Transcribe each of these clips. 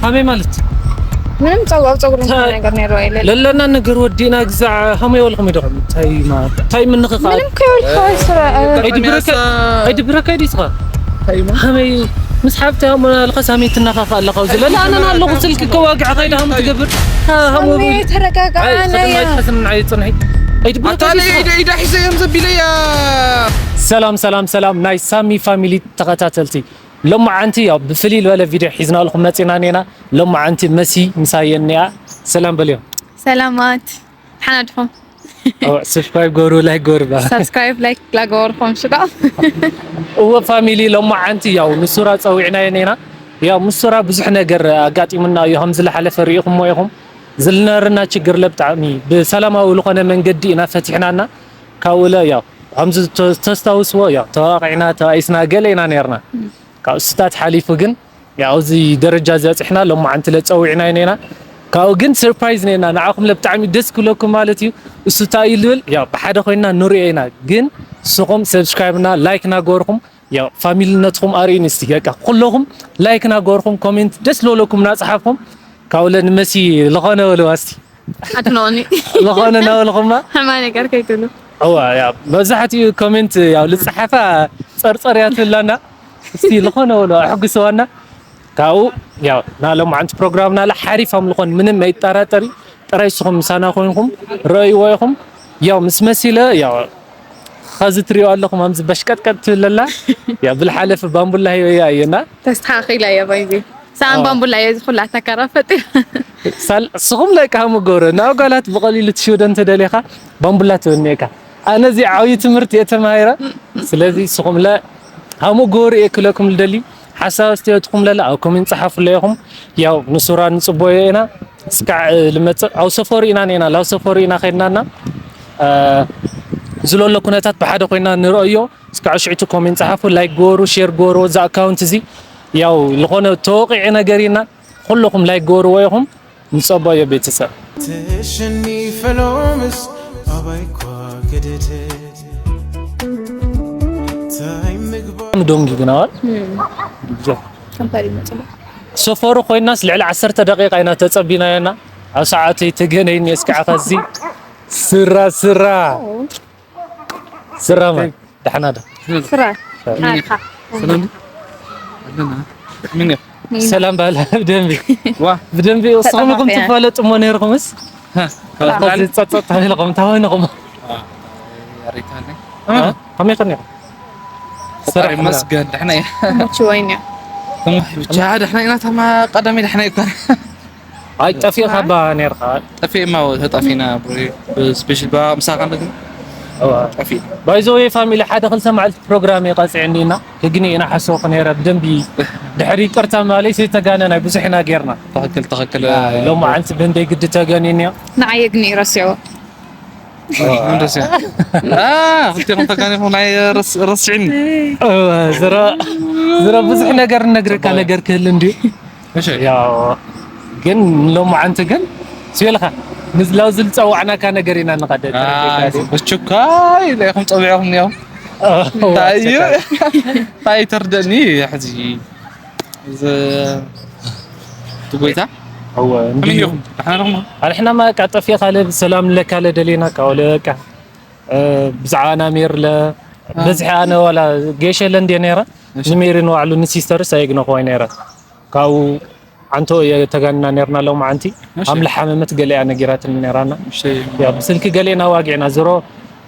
ሃመይ ማለት ምንም ጸጉር ጸጉር እንታይ ነገር ነይሩ የለ ለለና ነገር ወዲና ግዛዕ ሃመይ ወልኩም ይደኹም እንታይ ማለት እንታይ ምንኽ ኻ ምንም ከይወልካ ስራ ኣይድብረካ ኣይድብረካ ይዲስኻ ሃመይ ምስ ሓብታ ያው መናልኸ ሳመይ ትናኻኻ ኣለኻ ኣብዚ ለላ ኣነና ኣለኹ ስልክ ከዋግዕ ኸይዳ ሃም ትገብር ሃሞ ተረጋጋ ነያ ኣይጽንሒ ኣይድብረካ ኣታለ ኢደ ኢዳ ሒዘ እዮም ዘቢለያ ሰላም ሰላም ሰላም ናይ ሳሚ ፋሚሊ ተኸታተልቲ ሎማዓንቲ ያው ብፍልይ ዝበለ ቪድዮ ሒዝናልኩም መፂና ኔና ሎማዓንቲ መሲ ምሳየን ኒያ ሰላም በልዮም ሰላማት ሓና ድኹም ሰብስክራይብ ገሩ ላይክ ገሩ ባ ሳብስክራይብ ላይክ ላገበርኩም ሽዶ እወ ፋሚሊ ሎማዓንቲ ያው ንሱራ ፀዊዕናዮ ኔና ያው ምሱራ ብዙሕ ነገር ኣጋጢሙና እዩ ከም ዝለሓለፈ ርኢኹሞ ኢኹም ዝልነርና ችግር ለብጣዕሚ ብሰላማዊ ዝኾነ መንገዲ ኢና ፈቲሕናና ካብኡለ ያው ከምዚ ተስታውስዎ ያው ተዋቂዕና ተባኢስና ገለ ኢና ነርና ካብ ስታት ሓሊፉ ግን ያው እዚ ደረጃ እዚ ኣፅሕና ሎማዓንቲ ለፀዊዕና ኢና ካብኡ ግን ሰርፕራይዝ ነና ንዓኹም ለብጣዕሚ ደስ ክብለኩም ማለት እዩ እሱ እንታይ እዩ ልብል ያው ብሓደ ኮይና ንሪኦ ኢና ግን ንስኹም ሰብስክራይብ እና ላይክ እናገበርኩም ያው ፋሚልነትኩም ኣርእዩኒ እስቲ በቃ ኩለኹም ላይክ እናገበርኩም ኮሜንት ደስ ዝበለኩም እናፀሓፍኩም ካብኡ ንመሲ ዝኾነ በልዋ እስቲ ኣድኖኒ ዝኾነ እናበልኹማ ሕማ ነገር ከይትሉ እዋ ያው መብዛሕትኡ ኮሜንት ያው ልፀሓፋ ፀርፀር እያ ትብላና እስቲ ዝኾነ በልዋ ኣሕጉስዋና ካብኡ ያው ናሎም ዓንቲ ፕሮግራም ናለ ሓሪፍ ኣምልኾን ምንም ኣይጠራጠሪ ጥራይ ስኹም ምሳና ኮይንኩም ረእይዎ ኢኹም ያው ምስ መሲለ ያው ኸዚ ትሪኦ ኣለኹም ኣምዚ በሽቀጥቀጥ ትብለላ ያው ብልሓለፍ ባምቡላ ሂበያ እየና ተስተኻኺላ እያ ባይዚ ሰኣን ባምቡላ እየ ዝኩላ ተከራፈጥ ሳል ስኹም ላይ ካሙ ጎረ ናብ ጓላት ብቐሊሉ ትሽወደን ተደሊኻ ባምቡላ ትብልኒካ ኣነ እዚ ዓብዪ ትምህርቲ እየ ተማሂረ ስለዚ ስኹም ለ ሃሙ ጎር እየ ክለኩም ልደሊ ሓሳብ ኣስተያየትኩም ለለ ኣብ ኮሜንት ጸሓፉለ ኢኹም ያው ንሱራ ንጽቦዮ ኢና እስካዕ ልመጽእ ኣብ ሰፈሩ ኢና ኔና ላብ ሰፈሩ ኢና ኸድናና ዝለሎ ኩነታት ብሓደ ኮይና ንርእዮ እስካዕ ሽዕቱ ኮሜንት ጸሓፉ ላይክ ጎሩ ሼር ጎሩ እዚ ኣካውንት እዚ ያው ዝኾነ ተወቂዒ ነገር ኢና ኩልኹም ላይክ ጎርዎ ኢኹም ንጸባዮ ቤተሰብ ተሸኒፈ ሎምስ ኣባይኳ ገደደት ታይ ምግባር ዶንጊ ግናዋል ከምታ ይመጽእ ሰፈሩ ኮይናስ ልዕሊ ዓሰርተ ደቂቃ ኢና ተጸቢናዮና ኣብ ሰዓተይ ተገነይኒ እስካዕ ከዚ ስራ ስራ ስራ ማለት ደሕና ዶ ስራ ሓልካ ሰላም ኣለና ምን ሰላም ባላ ብደንቢ ዋ ብደንቢ እስኹም ኢኹም ትፋለጡ እሞ ነይርኩምስ ከዚ ጸጸጥ ተባሂልኩም እንታይ ኮይንኹም ያሪታኒ ከመይ ከኒኹም ፈጣሪ መስገን ደሕና እየ ምችወይን እያ ብቻ ደሕና ኢና ተማ ቀዳሚ ደሕና ይኮን ኣይ ጠፊእካ ባ ነርካ ጠፊእማ ተጣፊና ብስፔሻል ባ ምሳኻ ነገር ጠፊእ ባይዘወይ ፋሚሊ ሓደ ክልተ መዓልቲ ፕሮግራም የቃፅዕኒ ኢና ክግኒ ኢና ሓሰብኩ ነይረ ብደንቢ ድሕሪ ይቅርታ ማለይ ዘይተጋነ ናይ ብዙሕ ኢና ጌርና ትኽክል ትኽክል ሎም መዓልቲ ብህንደይ ግዲ ተገኒኒ ንዓየ ግን ረሲዑ ክልቲኹም ተጋኒኹም ናይ ረስዕኒ ዝረ ብዙሕ ነገር ነግረካ ነገር ክህል እንድዩ ያው ግን ሎም መዓልቲ ግን ስልካ ንዝላው ዝልፀዋዕናካ ነገር ኢና ንቀደድ በስቹካይ ኢኹም ፀዊዕኹም እኒኦም እንታይ እዩ እንታይ ተርደኒ ሕዚ ትጎይታ እወ ከመይ ኢኹም ደሓና ዲኹም ኣንሕና ማ ቃ ጠፊእካ ለ ሰላም ለካ ለ ደሌና ካ ወለ በቃ ብዛዕባ ናሜር ለ በዝሒ ኣነ ዋላ ጌሸ ለ እንዴ ነይረ ንሜሪ ንባዕሉ ንሲስተርስ ኣየግነኽዋይ ነይረ ካብኡ ዓንቶ የተጋንና ነርና ሎም ዓንቲ ኣም ለሓመመት ገለ እያ ነጊራትኒ ነራና ብስልኪ ገሌና ዋጊዕና ዝሮ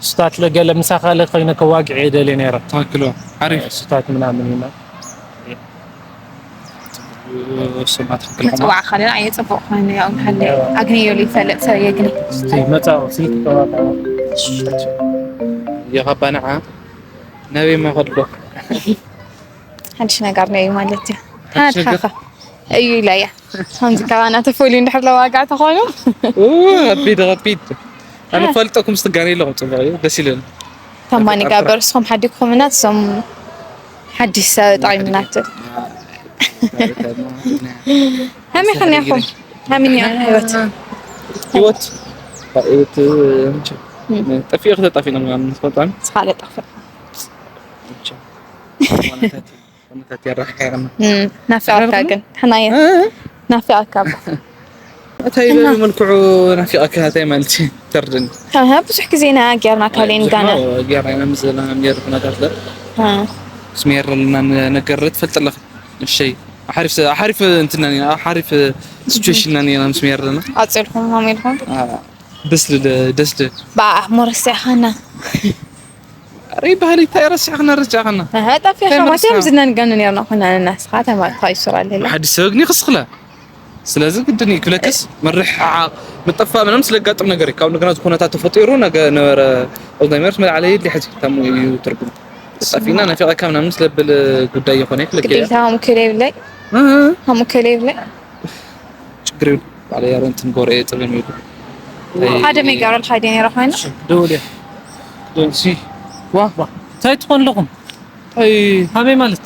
ስታት ለገለ ምሳኻ ለኮይነ ከዋግዕ የደልየ ነረ ትክክል ሓሪፍ ስታት ምናምን ኢና ስማ ትክክል መፅዋዕ ካለና ኣየ ፅቡቅ ኮይኑ ያው እንተሃለ ኣግንዮ ይፈለጥ ሰብ የግኒ መፃ ስልክ ተዋጣ የኸባንዓ ናበይ መኸድሎ ሓድሽ ነገር ነዩ ማለት እዩ ተናድሓኻ እዩ ኢላ እያ ከምዚ ካባና ተፈልዩ እንድሕር ለዋጋዕ ተኾኑ ከቢድ ከቢድ ኣነ ፈልጠኩም ስትጋነ ኣለኹም ፅቡቅ እዩ ደስ ኢለኒ ተማኒ ጋበር እስኹም ሓዲግኩምና እሶም ሓድሽ ሰብ ጠቒምና ትብል ሃመይ ኸኒያኹም ሃሚን እያ ህይወት ህይወት ህይወት ጠፊኡ ክተጣፊ ነው ምናምን ስፈልጣን ስኻለ ጠፍእ ኩነታት የራሕካ ናፍቃርካ ግን ሕናየ ናፊቐካ እባ። እንታይ በሉ መልክዑ ናፊቐካ እንታይ ማለት እዩ? ተርድን ኣሃ ብዙሕ ግዜ ኢና ጌርና ካሌን ጋና ጌርና ኢና ምስ ዘለና ጌር ኩነታት ለ እ፣ ስሜር ለና ነገር ትፈልጥ ኣለኻ። እሺ ሓሪፍ ሓሪፍ እንትና ሓሪፍ ሲቹዌሽን ና ና ምስ ሜር ለና ኣጽልኩም ሃሚልኩም ደስ ልል ደስ ልል ባዕ ሞረስያኻና ኣረይ ባህሊ እንታይ ረሲዕኽና ረሲዕኽና ኣሃ ጠፊኻ ማቴም ዝነንገን ነርና ኩና ንናስኻ ተማርካ ይስራለላ ሓዲ ሰብ ግን ይኽስኽላ ስለዚ ግድን እዩ ክብለክስ ምርሕሓቕ ምጥፋእ ምናምን ስለጋጥም ነገር እዩ ካብ እንደገና እዚ ኩነታት ተፈጢሩ ነገ ነበረ ኦልዛይመርስ መልዓለ የድሊ ሕዚ ታሙ እዩ ትርጉም ጠፊና ናፊቐካ ምናምን ስለብል ጉዳይ ይኾነ ክልክ ግዴታ ሃሙከለ ይብለይ ሃሙከለ ይብለይ ችግር ይሁን ባለ ያረንትን ጎረ ጥብን ይሁን ሓደ ሜጋሮ ሓደ ነራ ኮይና ደውል ያ ደውል ሲ ዋ ዋ ታይ ትኾን ኣለኹም ኣይ ሃመይ ማለት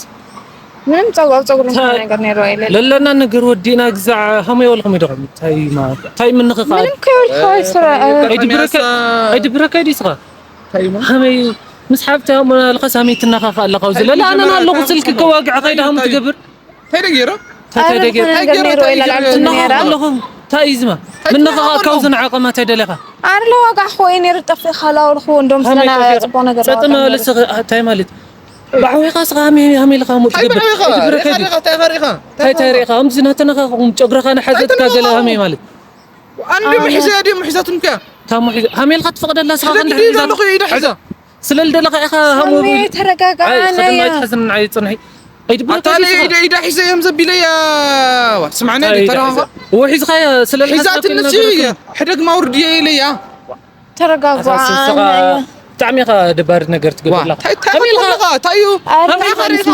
ምንም ጸጉር ጸጉር ነገር ነሩ ኣይለ ለለና ነገር ወዲና ግዛዕ ሃመይ ወልኹም ይደኹም ታይ ማ ታይ ምንኽ ኻ ምንም ከይወልካ ስራ ኣይድብረካ ኣይድብረካ ዲስኻ ሃመይ ምስ ሓብታ ሞናልካ ሳመይ ትናኻኻ ኣለኻ ኣብዚ ለላ ኣነ ኣለኹ ስልኪ ከዋግዕ ከይዳ ሃሙ ትገብር እንታይ ደጊረ እንታይ ደጊረ ነገር ነሩ ኣይለ ላልኩም ነራ ኣለኹ ታይ ዝማ ምንኻ ካብ ዝንዓቐማ ተደለኻ ኣረ ለዋጋዕ ኾይ ነሩ ጠፊ ካላውልኹ እንደም ዝና ጽቡቕ ነገር ጸጥና ለሰ ታይ ማለት ባዕዊኻ ስኻ ሃመይ ሃመይ ለኻ ሙት ትገብር እንታይ ሪኻ እንታይ ሪኻ እንታይ ታይ ታይ ሪኻ ኣምዚ ናተናኻ ቁም ጨጉርኻ ንሓዘትካ ገለ ሃመይ ማለት ኣንዲ ምሕዘ ዲ ምሕዘትም ከ ታሙ ሒዘ ሃመይ ለኻ ትፈቕደላ ስኻ ሕዘ ክንዲ ግዲ ሒዛ ዘለኹ ኢደ ሕዘ ስለልደለኻ ኢኻ ሃሙ ተረጋጋ ኣይ ኣነያ ትሕዝን ንዓይ ጽንሒ ኣይድብረካ ኣታ ኢደ ኢደ ሒዘ እዮም ዘቢለያ ስምዓና ተራኻ ወሒዝኻያ ስለልሓዝካ ሒዛትንስ ሕደግ ማውርድ እየ ኢለያ ተረጋጋ ኣሳስስኻ ኣነያ ብጣዕሚ ኢኻ ደባሪ ነገር ትገብር ኣለኻ እንታይ እንታይ ኣለኻ እንታይ እዩ እንታይ ኸሪኻ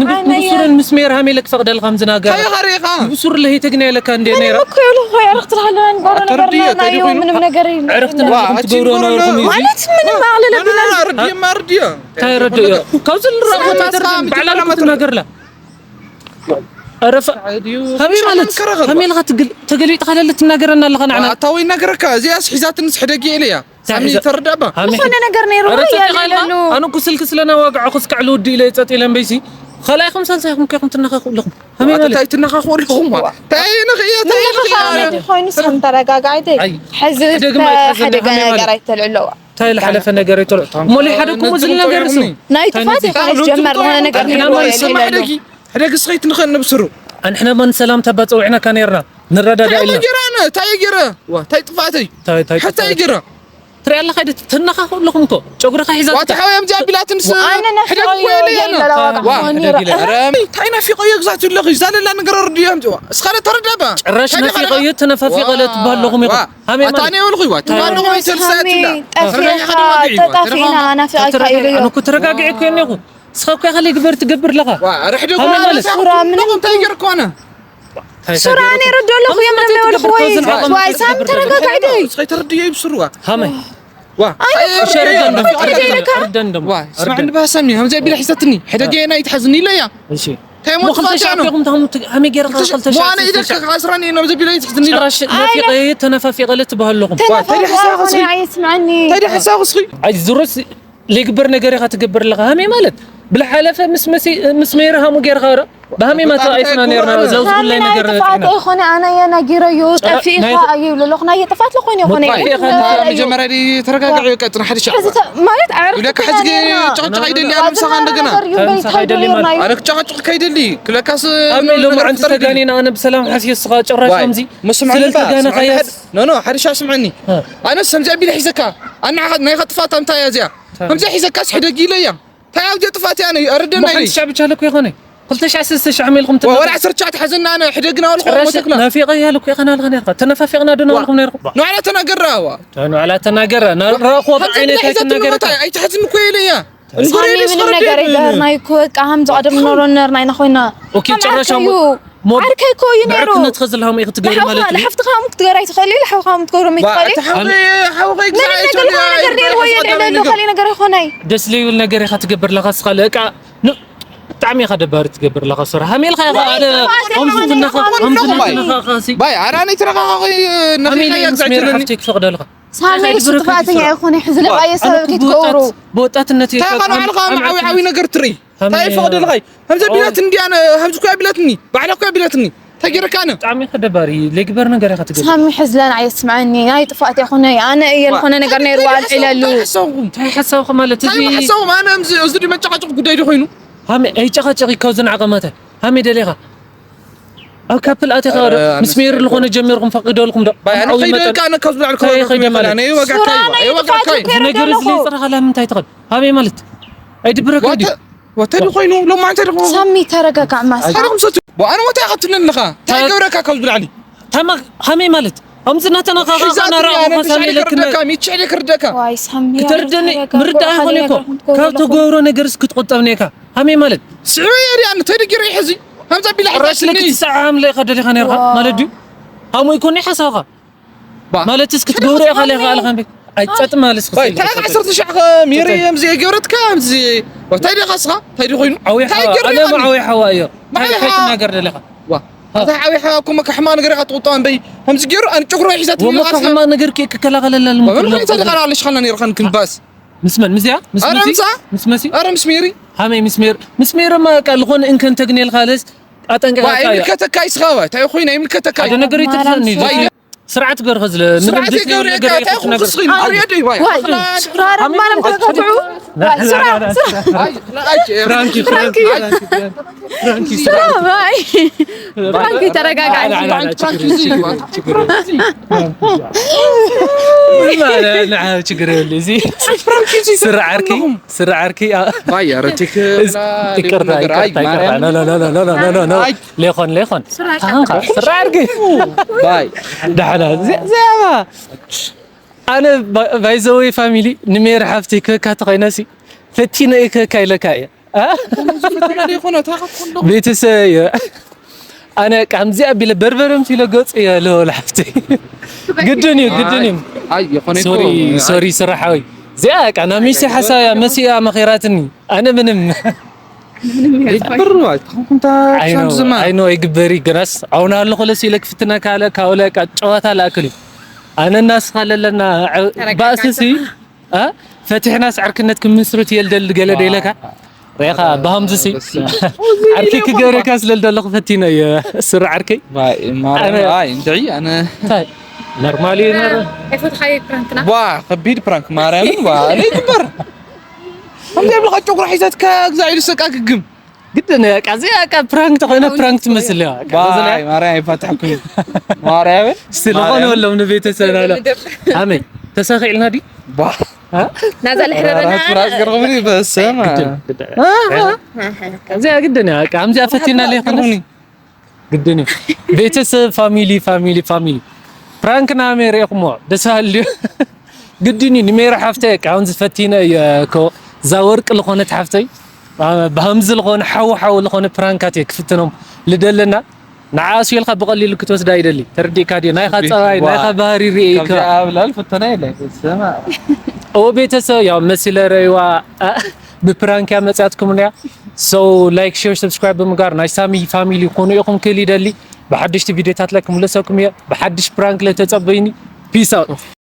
ንብሱርን ምስ ሜር ሃሜለ ክፈቕደልካ ምዝናገር እንታይ ኸሪኻ ብሱር ለሄ ተግና የለካ እንደ ነይራ እኮ ይሉ ሆይ ዕርፍቲ ተሃለና ንገብሮ ነገር ኣተርድዮ፣ ናዮ እንታይ ምንም ነገር የለ ዕርፍቲ ንብሎም ትገብሮ ነበርኩም እዩ ማለት ምንም ኣቕልለ ብለን ርድየ ማርድየ እንታይ ረድዮ ካብዚ ንረኽቦ ባዕላ ክትናገርላ ረፈ ሃሜ ማለት ሃሜ ኢልካ ተገልቢጥካ ለለ ትናገረና ኣለኻ ንዓና ኣታወይ ነገረካ እዚኣስ ሒዛትንስ ሕደጊ ኢለያ ሳሚ ተረዳባ ዝኾነ ነገር ነይሩ ኣነ እኮ ስልኪ ስለናዋግዐ ክስካዕ ልውዲ ኢለ ጸጥ ኢለ እምበይሲ ካልኣይኹም ሳልሳይኹም ከይኹም ትነኻኹ ኣለኹም ሃሜ ማለት እንታይ ትነኻኹ ኣለኹም እንታይ ንኽእየ ምንፍኻመድ ኮይኑ ሰም ተረጋጋዕተይ ሕዚ ደግማ ኣይትሕዘኒ ሕደገ ሃሜ ማለት ነገር ኣይተልዕለዋ እንታይ ዝሓለፈ ነገር ይተልዑ ሞሊ ሓደ ከምኡ ዝብል ነገር ርእሱ ናይ ጥፋት ይኮነስ ጀመር ዝኾነ ነገር ነይሩ ሕደግስ ኸይትንኸን ንብስሩ ኣንሕና ማ ንሰላምታ ባፀውዕናካ ነርና ንረዳዳ እንታይ ኢልና ጌረ ኣነ እንታይ ጌረ እንታይ ጥፋተይ እንታይ- እንታይ እንታይ ጥፋት? ጌረ ትሪኣ ኣለኻ ዲ ትነኻኹ ኣለኹም እኮ ጨጉርኻ ሒዛ ዋታ ሓወይ ኣምዚ ኣቢላትንስ ኣነ ሕደግ ናፍቆ ወይለ ያና የለ ዋጋ ዋ ኾኒ ሕደግ ኢለ። ረኣ እንታይ ናፊቆ እየ ግዛት ይለኺ ዛለላ ነገር ኣርድዮ ኣምፅዋ እስኻለ ተረዳባ ጭራሽ ናፊቆ እየ ተነፋፊቆ እለ ትበሃለኹም ኢኹም ሃሜ ኣታ ማለት ኣነ የብልኹ ይዋ ትባለኹ ኣነ ይተልሳት ሳሚ ይላ ጠፊኻ ተጠፊእና ናፊቓካ ኢሉ ኣነ እዩ እኮ ተረጋጊዐ እኮ እኒኹ እስኻ እኮ ኢኻ ለይግበር ትገብር ኣለኻ ዋ ኣረ ሕደግ ሃሜ ማለት ሱራ ምንም እንታይ ገርኩ ኣነ ሱራ ነይሩ ዶ ኣለኹ እዮም ነሚወልኹ ወይ ዋይ ሳሚ ተረጋጋዕ ዶ እስኸይ ተረድዮ ይብስሩዋ ሃመይ ዋ ሸረደን ደሞ ሸረደን ደሞ ሸረደን ደሞ ዋ ስማዕኒ ባሰሚ ከምዚ ኣቢላ ሒዘትኒ ሕደገ ናይ ትሓዝኒ ኢለያ እሺ እንታይ ሞ ሞ ክልተ ሺሕ ትፋጫ ነው ኣቢኹም ተም ሃመይ ገይርኻ ክልተ ሺሕ ሞነ ኢደ ኣስር ሺሕ ክዓስራኒ ኢና ኣብዚ ቢላ ይትሕዝኒ ኢላ ጭራሽ ናፊቐ ተነፋፊቐ እለ ትበሃለኹም ተይተፈወሰ ኣይስምዐኒ እንታይ ደሓሳኹ እስኺ ኣይ ዙረስ ለይግበር ነገር ኢኻ ትገብር ኣለኻ ሃመይ ማለት ብልሓለፈ ምስ መሲ ምስ መይረ ሃሙ ገይርኻ ረ ብሃመይ ማታ ኣይስና ነርና ዘውዝጉላይ ነገር ጥፋት ኣይኮነ ኣነ እየ ነጊረዮ ጠፊእኻ እዩ ይብሉ ኣለኹ ናይ ጥፋት ለኮይነ ይኮነ መጀመርያ ተረጋጋዒ ቀጥና ሓደ ሻዕ ማለት ዓርፍ ይብለካ ሕዚ ጭቕጭቕ ኣይደሊ ኣነ ምሳኻ እንደገና ኣነ ክጨቐጭቕ ከይደሊ ክለካስ ኣሜ ሎማዓንቲ ተጋኒና ኣነ ብሰላም ሓስየ ስኻ ጭራሽ ከምዚ መስምዐኒ ስለዝተጋነኻያ ኖ ኖ ሓደ ሻዕ ስምዐኒ ኣነስ ከምዚ ኣቢለ ሒዘካ ኣናኻ ናይ ኸጥፋት ኣምታ እያ እዚኣ ከምዚ ሒዘካስ ሕደግ ኢለያ እንታይ ኣብዚ ጥፋት እያ ነይ ኣረደና ኢለይ ሓንቲ ሻዕ ብቻ ለኩ ይኾነ ክልተ ሻዕ ሰለስተ ሻዕ ሜልኩም ወላ ዓሰርተ ሻዕ ትሓዘና ኣነ ሕደግና ወልኹ ጭራሽ ናፊቐ እያ ለኩ ይኸና ኣለኻ ነርካ ተነፋፊቕና ዶ ናልኩም ነርኩም ንባዕላ ተናገራ ዋ ንባዕላ ተናገራ ናረእኹ ብዓይነት ኣይትናገር ኣይትሓዝኒ እኮ ኢለያ ሳሚ ምንም ነገር ይገርና ይኮ በቃ ሃምዚ ቀደም ኖሮ ነርና ኢና ኮይና ኦኬ ጭራሽ ዓርከይ እኮ እዩ ነይሩ ብዕርክነት ከዝልሃሙ ኢኺ ትገብሪ ማለት እዩ ለሓፍትኻ ሙ ክትገር ኣይትኽእል ለሓውኻ ሙ ክትገብሮ ኣይትኽእል ሓውኸይ ግዛዕ ምንም ነገር ዝኾነ ነገር ነይርዎ የለ ለሉ ካልእ ነገር ኣይኮነይ ደስ ለይብል ነገር ኢኻ ትገብር ለኻ ስኻ ለቃ ብጣዕሚ ኢኻ ደባሪ ትገብር ለኻ ሶራ ሃሜልኻ ኢኻ ኣለ ኣምዝትነኻ ኣምዝትነኻ ሲ ባይ ኣራኒ ትረኻኻ ነኺኻ ግዛዕ ትለኒ ክፈቕደልኻ ሳመይ እሱ ጥፋተኛ ይኹን ሕዚ ለባየ ሰበብ ክትገብሩ ብወጣትነት እንታይ ኻን ባዕልኻ ዓዊ ዓዊ ነገር ትርኢ እንታይ ይፈቕደልኻይ ከምዚ ቢላትኒ እንዲ ኣነ ከምዚ እኮ ቢላትኒ ባዕላ እኮ ቢላትኒ እንታይ ገይረካ ኣነ? ብጣዕሚ ከደባሪ ለግበር ነገር ኢኻ ትገብር። ሳሚ ሕዝለን ኣየስምዐኒ ናይ ጥፋት ይኹነ ኣነ እየ ዝኾነ ነገር ነይርዋ ኣልዒለሉ። እንታይ ሓሳብኹ ማለት እዚ እንታይ ሓሳብኹ ማለት እዚ ሓሳቡ ኣነ እዚ እዚ ድመጫቃጭቕ ጉዳይ ዶ ኮይኑ? ሃሜ ኣይጨቃጨቂ ካብ ዝን ዓቐማተ ሃሜ ደሌኻ ኣብ ካፕል ኣቴኻ ዶ ምስ ሜሪ ዝኾነ ጀሚርኩም ፈቂደልኩም ዶ? ባይ ኣነ ከይደ ካነ ካብ ዝብላዕ ከይደ ማለት ኣነ ወጋ ካይ ወጋ ካይ ነገር እዚ ለይጽራኻ ለምንታይ ትኸድ ሃሜ ማለት ኣይድብረካ ድዩ? ወተዲ ኮይኑ ሎማንተ ድኹ ሳሚ ተረጋጋዕ ማስ ኣረኹም ሰቱ ኣነ ወታ ይኸትልንኻ እንታይ ገብረካ ካብ ዝብላዕሊ ታማ ሃሜ ማለት ኣምዚ ናተና ካኻ ካና ራኡ ካሳ ለክነ ሚቸ ለክርደካ ዋይ ሳሚ ተርደኒ ምርዳ ሆነ ኮ ካብ ተጎብሮ ነገር እስክትቆጠብ ነካ ሃሜ ማለት ስዑ የሪ ኣን ተዲ ጊሪ ሕዚ ሃምዛ ቢላ ራሽ ለክ ትሳዓም ለይ ከደሊኻ ነርካ ማለት ድዩ ሃሙ ይኮኒ ሓሳብካ ማለት እስኪ ትገብሮ ኢኻ ለኻ ኣለኻ እንዴ ኣይጸጥ ማለት እስኪ ባይ ታካ ዓሰርተ ሻዕ ሜሪ የምዚ ገብረትካ የምዚ እንታይ ደኻ ስኻ እንታይ ዲ ኮይኑ ኣዊ ሓዋ ኣነ ኣዊ ሓዋ እዮ እንታይ ትናገር ደለኻ ዋ ኣታ ሓዊ ሓዋ ኮመ ከሕማ ነገር ኢኻ ትቁጣ እምበይ ከምዚ ገይሩ ኣን ጭጉሮ ሒዛት ወሞ ከሕማ ነገር ከከላኸለላ ልምክር እንታይ ደኻ ኣለሽ ኻና ነርኻን ክንባስ ምስ መን ምስያ ምስ መሲ ምስ መሲ ኣረ ምስ ሜሪ ሃመይ ምስ ሜሪ ምስ ሜሪ ማ ቃል ዝኾነ እንከን ተግኔልካ ለስ ኣጠንቀቃ ዋ ይምልከተካ ይስኻባ እንታይ ኮይኑ ይምልከተካ ሓደ ነገር ይትርፈኒ ስርዓት ገርኸ ዝለ ምንም ስርዓት ደስ ገርኸ ነገር እንታይ ይትርፈኒ። ስራራ ማለም ተገብዑ ፍራንኪ ፍራንኪ ፍራንኪ ተረጋጋዕ። ችግር የለ እዚ ስራ ዓርኪ ስራ ዓርኪ ባይ ኣረቲክ ይቅርታ ይቅርታ ይቅርታ ሌኾን ሌኾን ስራ ዓርኪ ባይ ዳሕና ዚያማ ኣነ ባይዘወይ ፋሚሊ ንሜር ሓፍቲ ክህካ ተኾይነሲ ፈቲነ እየ ክህካ ኢለካ እየ ቤተሰብ እየ ኣነ ቃምዚ ኣቢለ በርበረም ሲለ ገጽ እየ ለወለ ሓፍቲ ግድን እዩ ግድን እዩ ሶሪ ሶሪ ስራሓዊ እዚኣ ቃ ናሚሲ ሓሳብ እያ መሲያ መኺራትኒ ኣነ ምንም ይግብር ኣይተኸንኩንታ ክሳብ ዝማ ኣይኖ ይግበር ይግረስ ኣሁን ኣለኹ ለሲለ ክፍትና ካለ ካውለ ቃ ጨዋታ ላክል እዩ ኣነ እናስኻ ለለና ባእስሲ ፈቲሕናስ ዓርክነት ክምስርት የልደል ገለ ደይለካ ሬኻ ብሃምዝሲ ዓርኪ ክገብረካ ስለልደለኹ ፈቲነ እየ ስር ዓርከይ እንድዒ ኣነ ኖርማል እዩ ነረ ዋ ከቢድ ፕራንክ ማርያምን ዋ እኔ ግበር ከምዚ ብልኻ ጨጉራ ሒዛትካ ግዛ ኢሉ ሰቃ ግግም ግድን እያ ቃ እዚኣ ቃ ፕራንክ ተኾይነ ፕራንክ ትመስል እያ ቃ እዚኣ ማርያም ይፈትሐኩም ማርያም ስለኾነ ወሎም ንቤተሰብ ናለ ኣመይ ተሳኺዕልና ዲ ባ ናዛ ልሕረረና ራስ ገርኹምኒ በሰማ እዚኣ ግድን እያ ቃ እዚኣ ፈቲና ለይኮነስ ግድን እዩ ቤተሰብ ፋሚሊ ፋሚሊ ፋሚሊ ፕራንክ ናመይ ሪኢኹሞ ደስ ሃልዩ ግድን እዩ ንሜራ ሓፍተይ ኣቃ ኣሁን ዝፈቲነ እየ እኮ እዛ ወርቂ ዝኾነት ሓፍተይ ብሃምዚ ዝኾነ ሓው ሓው ዝኾነ ፕራንካት እየ ክፍትኖም ልደለና ንዓኣ ስልካ ብቐሊሉ ክትወስዳ ይደሊ ተረዲእካ ድዩ ናይኻ ጸባይ ናይኻ ባህሪ ሪኤ እካ ኣብላል ፈተና የለ ሰማ ኦ ቤተሰብ ያው መሲለ ረይዋ ብፕራንክ ያመጻትኩም ያ so like share subscribe ብምጋር ናይ ሳሚ ፋሚሊ ኮኑ ኢኹም ክል ይደሊ ብሓድሽቲ ቪዲዮታት ላይ ክምለሰኩም እየ ብሓድሽ ፕራንክ ለተጸበይኒ peace out